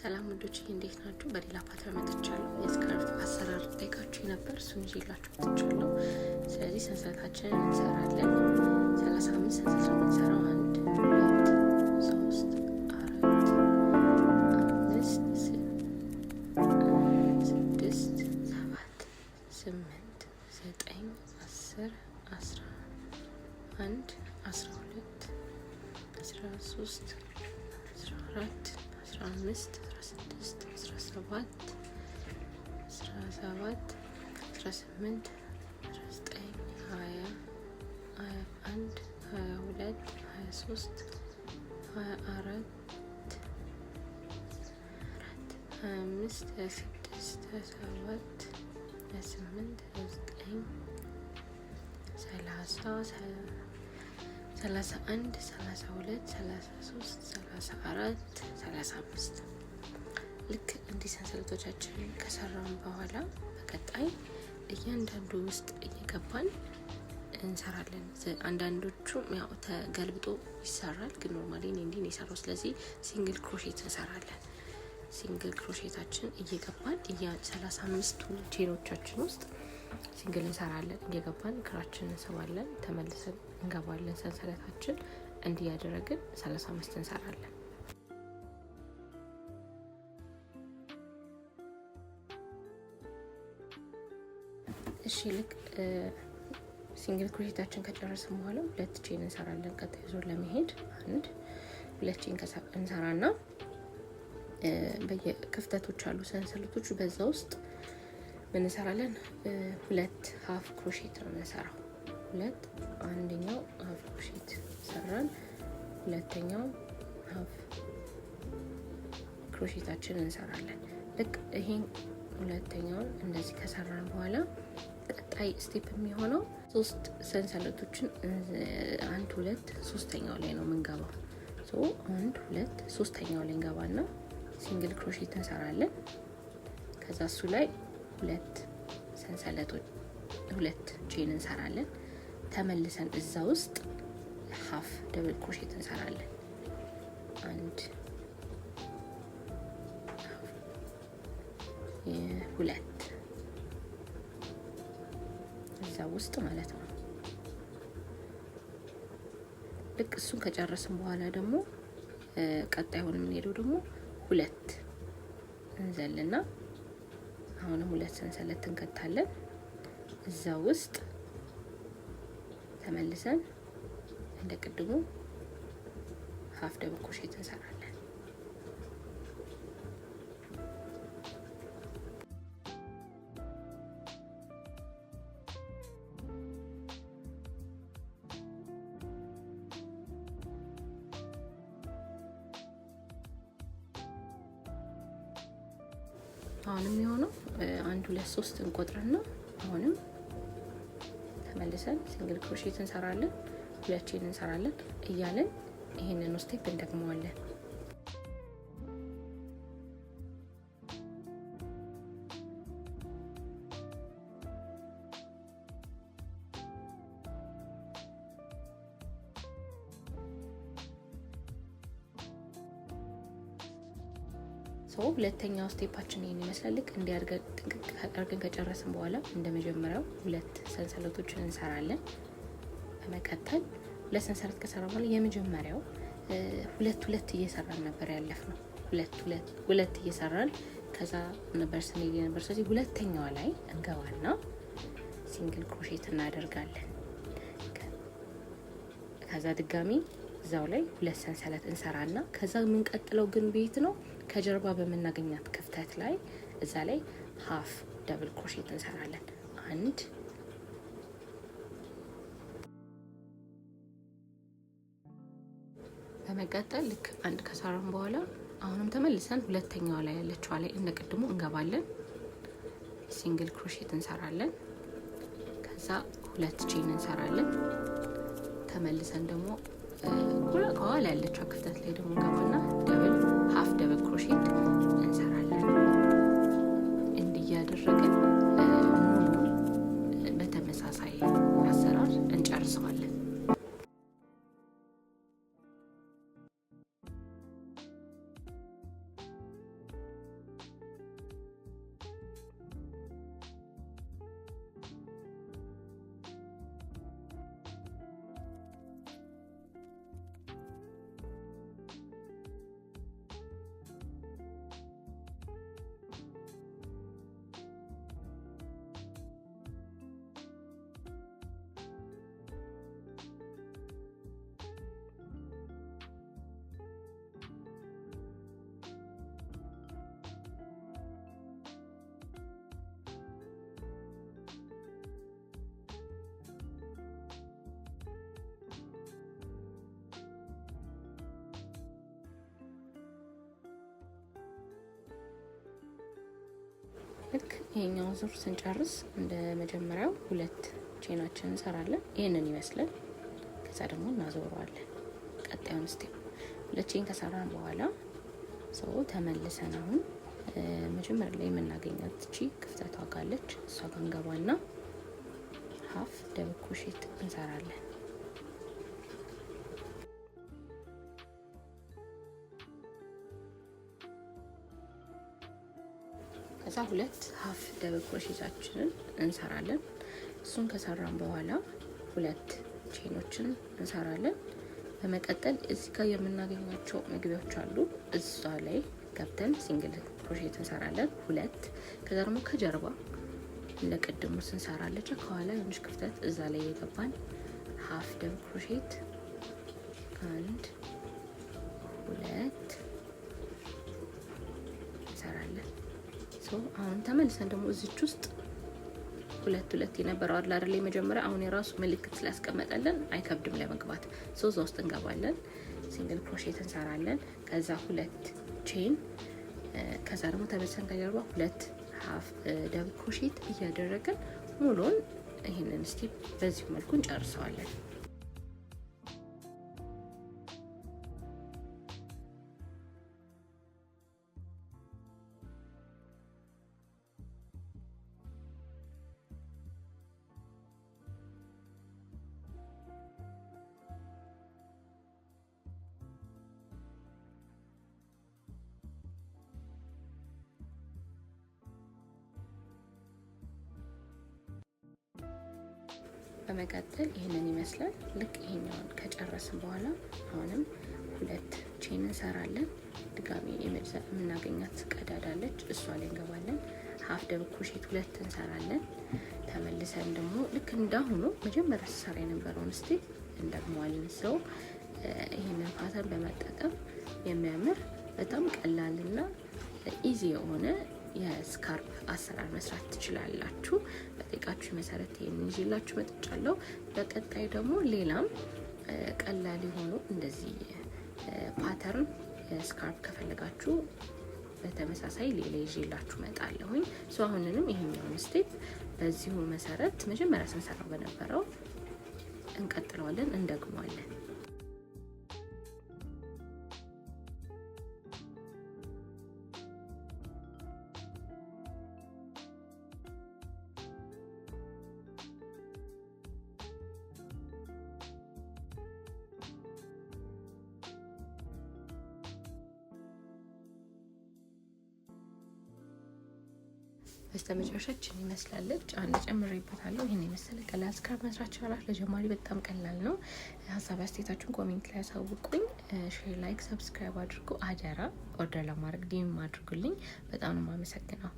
ሰላም ውዶች እንዴት ናችሁ? በሌላ pattern መጥቻለሁ። የ scarf አሰራር ጠይቃችሁ ነበር፣ እሱን ይዤላችሁ መጥቻለሁ። ስለዚህ ሰንሰለታችንን እንሰራለን። 35 ሰንሰለት ነው የምንሰራው። አንድ፣ ሁለት፣ ሶስት፣ አራት፣ አምስት፣ ስድስት፣ ሰባት፣ ስምንት፣ ዘጠኝ፣ 10፣ 11፣ 12፣ 13፣ 14፣ 15፣ 16፣ 17፣ 17፣ 18፣ 19፣ 20፣ 21፣ 22፣ 23፣ 24፣ 25፣ 26፣ 27፣ 28፣ 29፣ 30፣ 31፣ 32፣ 33፣ 34፣ 35። ልክ እንዲህ ሰንሰለቶቻችንን ከሰራን በኋላ በቀጣይ እያንዳንዱ ውስጥ እየገባን እንሰራለን። አንዳንዶቹ ያው ተገልብጦ ይሰራል፣ ግን normally እኔ እንዲህ ነው የሰራው። ስለዚህ single crochet እንሰራለን። Single crochet ኣችን እየገባን 35ቱ chain ኦቻችን ውስጥ single እንሰራለን። እየገባን ክራችንን እንስባለን፣ ተመልሰን እንገባለን። ሰንሰለታችን እንዲህ ያደረግን 35 እንሰራለን። እሺ፣ ልክ single crochet ኣችን ከጨረስን በኋላ ሁለት chain እንሰራለን። ቀጣይ ዙር ለመሄድ አንድ፣ ሁለት chain እንሰራና በየክፍተቶች አሉ ሰንሰለቶቹ፣ በዛ ውስጥ ምን እንሰራለን? ሁለት half crochet ነው የምንሰራው። ሁለት፣ አንደኛው half crochet ሰራን፣ ሁለተኛው half crochet ኣችን እንሰራለን። ልክ ይሄን ሁለተኛውን እንደዚህ ከሰራን በኋላ ቀጣይ step የሚሆነው ሶስት ሰንሰለቶችን፣ አንድ፣ ሁለት፣ ሶስተኛው ላይ ነው የምንገባው። አንድ፣ ሁለት፣ ሶስተኛው ላይ እንገባና single crochet እንሰራለን። ከዛ እሱ ላይ ሁለት ሰንሰለቶች፣ ሁለት chain እንሰራለን። ተመልሰን እዛ ውስጥ half double crochet እንሰራለን። አንድ፣ ሁለት እዛ ውስጥ ማለት ነው። ልክ እሱን ከጨረስን በኋላ ደግሞ ቀጣዩን የምንሄደው ደግሞ ሁለት እንዘልና አሁንም ሁለት ሰንሰለት እንከታለን። እዛ ውስጥ ተመልሰን እንደ ቅድሙ half double crochet እንሰራለን። አሁንም የሚሆነው አንድ፣ ሁለት፣ ሶስት እንቆጥርና አሁንም ተመልሰን single crochet እንሰራለን፣ ሁለት chain እንሰራለን እያለን ይሄንን step እንደግመዋለን። ሁለተኛው step ኣችን ይህን ይመስላል። ልክ እንዲህ አድርገን ጥንቅቅ አድርገን ከጨረስን በኋላ እንደ መጀመሪያው ሁለት ሰንሰለቶችን እንሰራለን። በመቀጠል ሁለት ሰንሰለት ከሰራ በኋላ የመጀመሪያው ሁለት ሁለት እየሰራን ነበር ያለፍነው። ሁለት ሁለት ሁለት እየሰራን ከዛ ነበር ስንሄድ ነበር። ስለዚህ ሁለተኛዋ ላይ እንገባና single crochet እናደርጋለን። ከዛ ድጋሚ እዛው ላይ ሁለት ሰንሰለት እንሰራና ከዛ የምንቀጥለው ግን ቤት ነው፣ ከጀርባ በምናገኛት ክፍተት ላይ እዛ ላይ half double crochet እንሰራለን። አንድ፣ በመቀጠል ልክ አንድ ከሰራን በኋላ አሁንም ተመልሰን ሁለተኛዋ ላይ ያለችዋ ላይ እንደ ቅድሙ እንገባለን። Single crochet እንሰራለን። ከዛ ሁለት chain እንሰራለን። ተመልሰን ደግሞ ከኋላ ያለችዋ ክፍተት ላይ ደግሞ እንገባና double half double crochet እንሰራለን። እንዲህ እያደረግን ሙሉ በተመሳሳይ አሰራር እንጨርሰዋለን። ልክ ይሄኛውን ዙር ስንጨርስ እንደ መጀመሪያው ሁለት chain ኣችን እንሰራለን። ይህንን ይመስላል። ከዛ ደግሞ እናዞረዋለን። ቀጣዩን step ሁለት chain ከሰራን በኋላ so ተመልሰን አሁን መጀመሪያ ላይ የምናገኛት እቺ ክፍተቷ ጋለች፣ እሷ ጋር እንገባና half double crochet እንሰራለን። ከዛ ሁለት half double crochet ኣችንን እንሰራለን። እሱን ከሰራን በኋላ ሁለት chain ኦችን እንሰራለን። በመቀጠል እዚህ ጋር የምናገኛቸው መግቢያዎች አሉ። እዛ ላይ ገብተን single crochet እንሰራለን ሁለት። ከዛ ደግሞ ከጀርባ እንደ ቅድሙ ስንሰራለች ከኋላ የሆነች ክፍተት እዛ ላይ የገባን half double crochet አንድ ሁለት እንሰራለን። አሁን ተመልሰን ደግሞ እዚች ውስጥ ሁለት ሁለት የነበረው አለ አይደል? የመጀመሪያ አሁን የራሱ ምልክት ስላስቀመጠልን አይከብድም ለመግባት። So እዛ ውስጥ እንገባለን፣ single crochet እንሰራለን። ከዛ ሁለት chain፣ ከዛ ደግሞ ተመልሰን ከጀርባ ሁለት half double crochet እያደረግን ሙሉን ይህንን step በዚሁ መልኩ እንጨርሰዋለን። በመቀጠል ይህንን ይመስላል። ልክ ይሄኛውን ከጨረስን በኋላ አሁንም ሁለት chain እንሰራለን። ድጋሚ የምናገኛት ቀዳዳለች፣ እሷ ላይ እንገባለን። Half double crochet ሁለት እንሰራለን። ተመልሰን ደግሞ ልክ እንዳሁኑ መጀመሪያ ስሰራ የነበረውን step እንደግመዋለን። So ይህንን pattern በመጠቀም የሚያምር በጣም ቀላልና easy የሆነ የ scarf አሰራር መስራት ትችላላችሁ። በጠየቃችሁ መሰረት ይሄንን ይዤላችሁ መጥቻለሁ። በቀጣይ ደግሞ ሌላም ቀላል የሆኑ እንደዚህ pattern scarf ከፈለጋችሁ በተመሳሳይ ሌላ ይዤላችሁ እመጣለሁኝ። So አሁንንም ይሄኛውን step በዚሁ መሰረት መጀመሪያ ስንሰራው በነበረው እንቀጥለዋለን፣ እንደግመዋለን። በስተመጨረሻችን ይመስላለች። አንድ ጨምሬበታለሁ። ይህን የመሰለ ቀላል scarf መስራት ይቻላል። ለጀማሪ በጣም ቀላል ነው። ሀሳብ አስተያየታችሁን comment ላይ ያሳውቁኝ። Share፣ like፣ subscribe አድርጉ። አደራ order ለማድረግ DM አድርጉልኝ። በጣም ነው የማመሰግነው።